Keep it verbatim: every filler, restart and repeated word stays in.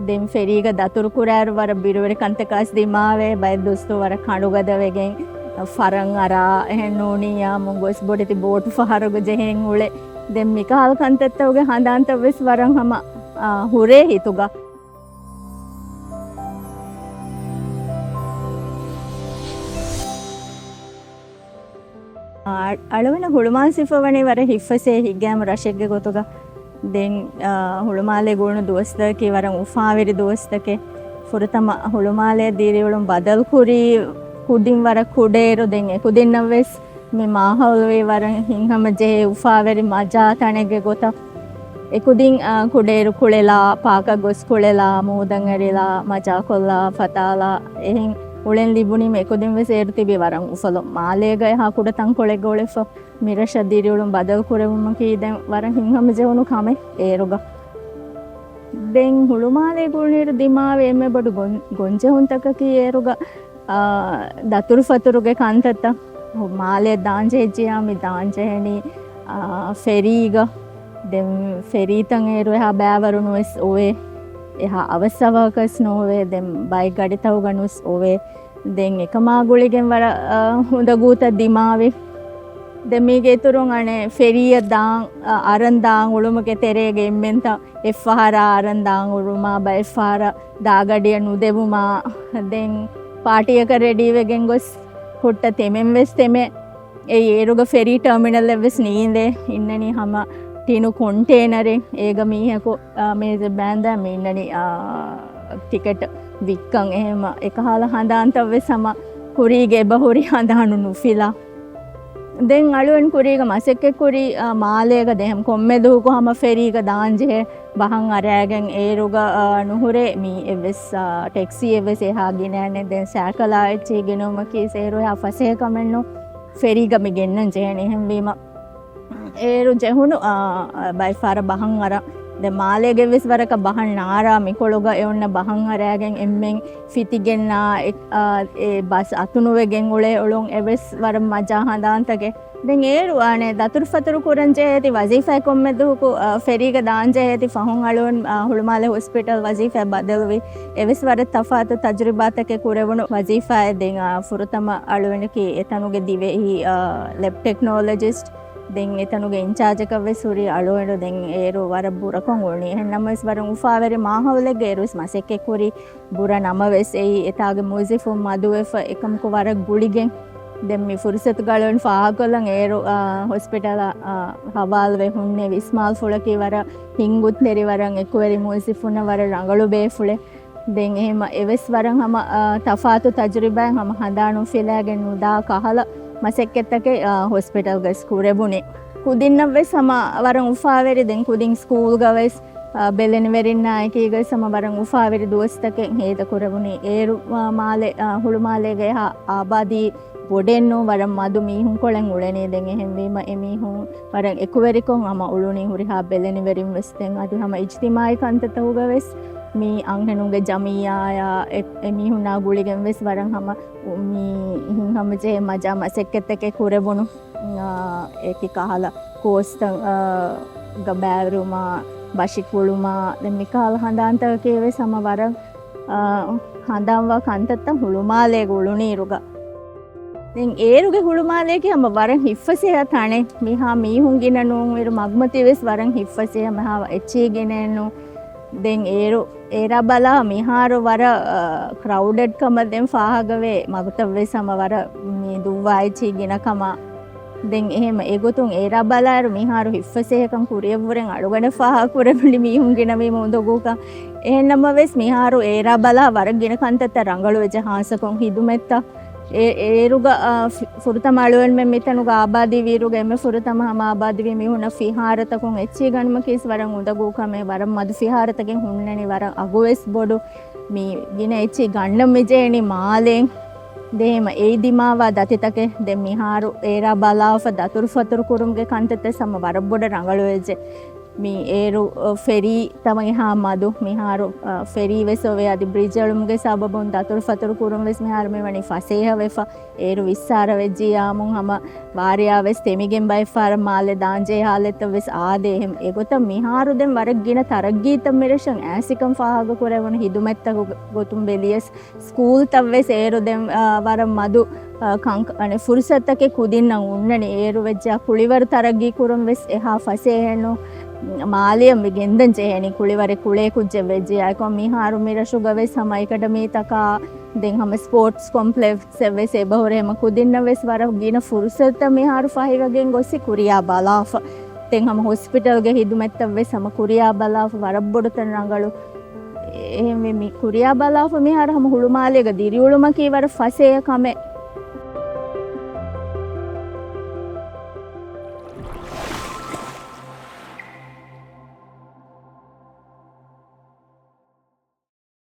ދެން ފެރީގަ ދަތުރު ކުރާއިރު ވަރަށް ބިރުވެރި ކަންތަކާސް ދިމާވޭ، ބައެއް ދުވަސްތޯ ވަރަށް ކަނޑުގަދަވެގެން ފަރަން އަރާ އެހެން ނޫނިއްޔާމު ގޮސް ބޮޑެތި ބޯޓު ފަހަރުގަ ޖެހެން އުޅެ. ދެން މިކަހަލަ ކަންތައްތަކުގެ ހަނދާންތައް ވެސް ވަރަށް ހަމަ، އާ، ހުރޭ ހިތުގަ. އަ-، އަޅުގަނޑަށް ހުޅުމާލު ސިފަ ވަނީ ވަރަށް ހިއްފަސޭ ހިތްގައިމު ރަށެއްގެ ގޮތުގަ. ދެން، އަ، ހުޅުމާލޭ ގުޅުނު ދުވަސްތަކަކީ ވަރަށް އުފާވެރި ދުވަސްތަކެއް. ފުރަތަމަ ހުޅުމާލޭ ދިރިއުޅުން ބަދަލުކުރީ ކުދިން ވަރަށް ކުޑައިރު، ދެން އެކުދިންނަށް ވެސް މި މާހައުލުވީ ވަރަށް ހިތްހަމަޖެހޭ އުފާވެރި މަޖާ ތަނެއްގެ ގޮތަށް. އެކުދިން، އާ، ކުޑައިރު ކުޅެލާ، ޕާކަށް ގޮސް ކުޅެލާ، މޫދަށް އެރިލާ، މަޖާކޮށްލާ، ފަތާލާ، އެހެން އުޅެން ލިބުނީމަ އެކުދިން ވެސް އޭރު ތިބި ވަރަށް އުފަލުން. މާލޭގަ އެހާ ކުޑަ ތަންކޮޅެއްގަ އުޅެފަ މިރަށަށް ދިރިއުޅުން ބަދަލު ކުރެވުމަކީ ދެން ވަރަށް ހިތްހަމަޖެހުނު ކަމެއް އޭރުގަ. ދެން ހުޅުމާލޭ ގުޅުނުއިރު ދިމާވި އެންމެ ބޮޑު ގޮން-، ގޮންޖެހުންތަކަކީ އޭރުގަ، އާ، ދަތުރުފަތުރުގެ ކަންތައްތައް. މާލެއަށް ދާންޖެހިއްޖިއްޔާ މި ދާންޖެހެނީ، އާ، ފެރީގަ. ދެން ފެރީތައް އޭރު އެހާ ބައިވަރު ނުވެސް އޮވޭ. އެހާ އަވަސްއަވަހަކަސް ނޯވޭ. ދެން ބައެއް ގަޑިތަކުގަ ނުވެސް އޮވޭ. ދެން އެކަމާ ގުޅިގެން ވަރަށް، އާ، އުނދަގޫތައް ދިމާވި. ދެން މީގެ އިތުރުން އަނެއް ފެރީއަށް ދާން، އަ، އަރަން ދާން އުޅުމުގެ ތެރޭގަ އެންމެންތައް އެއްފަހަރާ އަރަން ދާން އުޅުމާ، ބައެއްފަހަރަށް ދާގަޑިއަށް ނުދެވުމާ، ދެން ޕާޓީއަކަށް ރެޑީވެގެން ގޮސް ހުއްޓަ ތެމެން ވެސް ތެމޭ. އެއީ އޭރުގަ ފެރީ ޓާމިނަލްއެއް ވެސް ނީނދޭ. އިންނަނީ ހަމަ ޓިނު ކޮންޓޭނަރެއް. އޭގަ މީހަކު، އާ، މޭޒެއް ބާންދާ މި އިންނަނީ، އާ، ޓިކެޓް ވިއްކަން. އެހެން އެކަހަލަ ހަނދާންތައް ވެސް ހަމަ ކުރީގެ އެބަހުރި ހަނދާނު ނުފިލާ. ދެން އަޅުގަނޑު ކުރީގަ މަސައްކަތްކުރީ، އާ، މާލޭގަ ދެހެމް ކޮންމެ ދުވަހަކު ހަމަ ފެރީގަ ދާންޖެހޭ ބަހަށް އަރާގެން އޭރުގަ، އާ، ނުހުރޭ މީ އެއްވެސް، އާ، ޓެކްސީ އެއްވެސް އެހާ ގިނައެއް ނެތް. ދެން ސައިކަލާ އެއްޗެހި ގެނައުމަކީ އޭރު އެހާ ފަސޭހަ ކަމެއް ނޫން. ފެރީގަ މި ގެންނަން ޖެހޭނެ. އެހެންވީމަ އޭރު ޖެހުނު، އާ، ބައެއްފަހަރަށް ބަހަށް އަރާ. ދެން މާލޭގެ ވެސް ވަރަކަށް ބަހަށް ނާރާ މިކޮޅުގަ އެ އޮންނަ ބަހަށް އަރާގެން އެންމެން ފިތިގެންނާ އެ، އާ، އެ ބަސް އަތުނުވެގެން އުޅޭ އުޅުން އެވެސް ވަރަށް މަޖާ ހަނދާންތަކެއް. ދެން އޭރު އާނެ ދަތުރުފަތުރު ކުރަން ޖެހޭތީ ވަޒީފާ ކޮންމެ ދުވަހަކު، އާ، ފެރީގަ ދާން ޖެހޭތީ ފަހުން އަޅުން، އާ، ހުޅުމާލެ ހޮސްޕިޓަލް ވަޒީފާ ބަދަލުވި. އެވެސް ވަރަށް ތަފާތު ތަޖުރިބާތަކެއް ކުރެވުނު ވަޒީފާއެއް. ދެން، އާ، ފުރަތަމަ އަޅުގަނޑަކީ އެތަނުގެ ދިވެހި، އާ، ލެބް ޓެކްނޮލޮޖިސްޓް. ދެން އެތަނުގެ އިންޗާޖަކަށް ވެސް ހުރީ އަޅުގަނޑު. ދެން އޭރު ވަރަށް ބުރަކޮށް އުޅުނީ. އެހެން ނަމަވެސް ވަރަށް އުފާވެރި މާހައުލެއްގަ އޭރު ވެސް މަސައްކަތް ކުރީ. ބުރަ ނަމަވެސް އެއީ އެތާގެ މުވައްޒަފުން މަދުވެފަ އެކަމަކު ވަރަށް ގުޅިގެން. ދެން މި ފުރުސަތު އަޅުގަނޑު ފާހަގަކޮށްލަން އޭރު، އާ، ހޮސްޕިޓަލަށް، އާ، ހަވާލުވެ ހުންނެވި އިސްމާލް ފުޅަކީ ވަރަށް ހިނގުތެރި، ވަރަށް އެކުވެރި މުވައްޒަފުންނަށް ވަރަށް ރަނގަޅު ބޭފުޅެއް. ދެން އެހެމަ އެވެސް ވަރަށް ހަމަ، އާ، ތަފާތު ތަޖުރިބާއެއް ހަމަ ހަނދާނު ފިލާގެން ނުދާ ކަހަލަ މަސައްކަތްތަކެއް، އާ، ހޮސްޕިޓަލްގަސް ކުރެވުނީ. ކުދިންނަށް ވެސް ހަމަ ވަރަށް އުފާވެރި. ދެން ކުދިން ސްކޫލްގަ ވެސް، އާ، ބެލެނިވެރިންނާ އެކީގަސް ހަމަ ވަރަށް އުފާވެރި ދުވަސްތަކެއް ހޭދަ ކުރެވުނީ. އޭރު، އާ، މާލެ، އާ، ހުޅުމާލޭގެ އެހާ އާބާދީ ބޮޑެއްނޫ، ވަރަށް މަދު މީހުންކޮޅެއް އުޅެނީ. ދެން އެހެންވީމަ އެމީހުން ވަރަށް އެކުވެރިކޮށް ހަމަ އުޅުނީ. ހުރިހާ ބެލެނިވެރިން ވެސް ދެން އަދި ހަމަ އިޖްތިމާއީ ކަންތައްތަކުގަ ވެސް މި އަންހެނުންގެ ޖަމިއްޔާއާ އެ، އެމީހުންނާ ގުޅިގެން ވެސް ވަރަށް ހަމަ މި ހިތްހަމަޖެހޭ މަޖާ މަސައްކަތްތަކެއް ކުރެވުނު. އާ، އެކި ކަހަލަ ކޯސްތައް، އާ، ގަ ބައިވެރިވުމާ، ބަށިކުޅުމާ، ދެން މިކަހަލަ ހަނދާންތަކަކީ ވެސް ހަމަ ވަރަށް، އާ، ހަނދާންވާ ކަންތައްތައް ހުޅުމާލޭގަ އުޅުނީއިރުގަ. ދެން އޭރުގެ ހުޅުމާލޭގެ ހަމަ ވަރަށް ހިއްފަސޭހަ ތަނެއް. މިހާ މީހުން ގިނަ ނޫން އިރު މަގުމަތީ ވެސް ވަރަށް ހިއްފަސޭހަ، މިހާ އެއްޗެހި ގިނައެއްނު. ދެން އޭރު އޭރާ ބަލާ މިހާރު ވަރަށް، އަ، ކްރައުޑެޑް ކަމަށް ދެން ފާހަގަވޭ. މަގުތައް ވެސް ހަމަ ވަރަށް މި ދުއްވާ އެއްޗިހި ގިނަ ކަމަށް. ދެން އެހެމަ އެގޮތުން އޭރާ ބަލާއިރު މިހާރު ހިއްފަސޭހަކަން ކުރިއަށްވުރެން އަޅުގަނޑަށް ފާހަގަކުރެވުނީ މީހުން ގިނަވީމަ އުނދަގޫކަން. އެހެން ނަމަވެސް މިހާރު އޭރާ ބަލާ ވަރަށް ގިނަ ކަންތައްތައް ރަނގަޅުވެއްޖެ ހާއްސަކޮށް ހިދުމަތްތައް. އެ، އޭރުގަ، އާ، ފި-، ފުރަތަމަ އަޅުގަނޑުމެން މިތަނުގަ އާބާދީ ވީއިރުގަ އެންމެ ފުރަތަމަ ހަމަ އާބާދީވީ މީހުންނަށް ފިހާރަތަކުން އެއްޗިހި ގަނޑުމަކީސް ވަރަށް އުނދަގޫ ކަމެއް، ވަރަށް މަދު ފިހާރަތަކެއް ހުންނަނީ، ވަރަށް އަގުވެސް ބޮޑު. މި ގިނަ އެއްޗިހި ގަނޑަށް މިޖެހެނީ މާލޭން. ދެހެމަ އެއި ދިމާވާ ދަތިތަކެއް ދެން މިހާރު އޭރާ ބަލާފަ ދަތުރުފަތުރު ކުރުމުގެ ކަންތައްތައް ހަމަ ވަރަށް ބޮޑަށް ރަނގަޅުވެއްޖެ. މި އޭރު، އަ، ފެރީ ތަމަ އެހާ މަދު މިހާރު، އަ، ފެރީ ވެސް އޮވޭ. އަދި ބްރިޖް އެޅުމުގެ ސަބަބުން ދަތުރުފަތުރު ކުރުން ވެސް މިހާރު މި ވަނީ ފަސޭހަ ވެފަ. އޭރު ވިއްސާރަ ވެއްޖިއްޔާމުން ހަމަ ވާރިޔާ ވެސް ތެމިގެން ބައެއް ފަހަރަށް މާލެ ދާންޖެހޭ ހާލަތްތައް ވެސް އާދޭ. އެހެން އެގޮތަށް މިހާރު ދެން ވަރަށް ގިނަ ތަރައްގީތައް މިރަށަށް އައިސްކަން ފާހަގަ ކުރެވުނު ހިދުމަތްތަކު ގޮތުން ބެލިޔަސް، ސްކޫލްތައް ވެސް އޭރު ދެން، އާ، ވަރަށް މަދު، އާ، ކަން-، އަނެއް ފުރުސަތުތަކެއް ކުދިންނަށް އުންނަނީ. އޭރު ވެއްޖާ ކުޅިވަރު ތަރައްގީ ކުރުން ވެސް އެހާ ފަސޭހައެއް ނޫން. މާލެއަށް މި ގެންދަން ޖެހޭނީ ކުޅިވަރެއް ކުޅޭ ކުއްޖެއް ވެއްޖެއްޔާ. އެކަމަ މިހާރު މި ރަށުގަ ވެސް ހަމަ އެކަޑަމީތަކާ ދެން ހަމަ ސްޕޯޓްސް ކޮމްޕްލެކްސް އެއް ވެސް އެބަހުރި ހަމަ ކުދިންނަށް ވެސް ވަރަށް ގިނަ ފުރުސަތުތައް މިހާރު ފަހިވެގެން ގޮސް ކުރިޔާ ބަލާފަ. ދެން ހަމަ ހޮސްޕިޓަލްގެ ހިދުމަތްތައް ވެސް ހަމަ ކުރިޔާ ބަލާފަ ވަރަށް ބޮޑު ތަން ރަނގަޅު. އެހެންވެ މި ކުރިޔާ ބަލާފަ މިހާރު ހަމަ ހުޅުމާލޭގަ ދިރިއުޅުމަކީ ވަރަށް ފަސޭހަ ކަމެއް.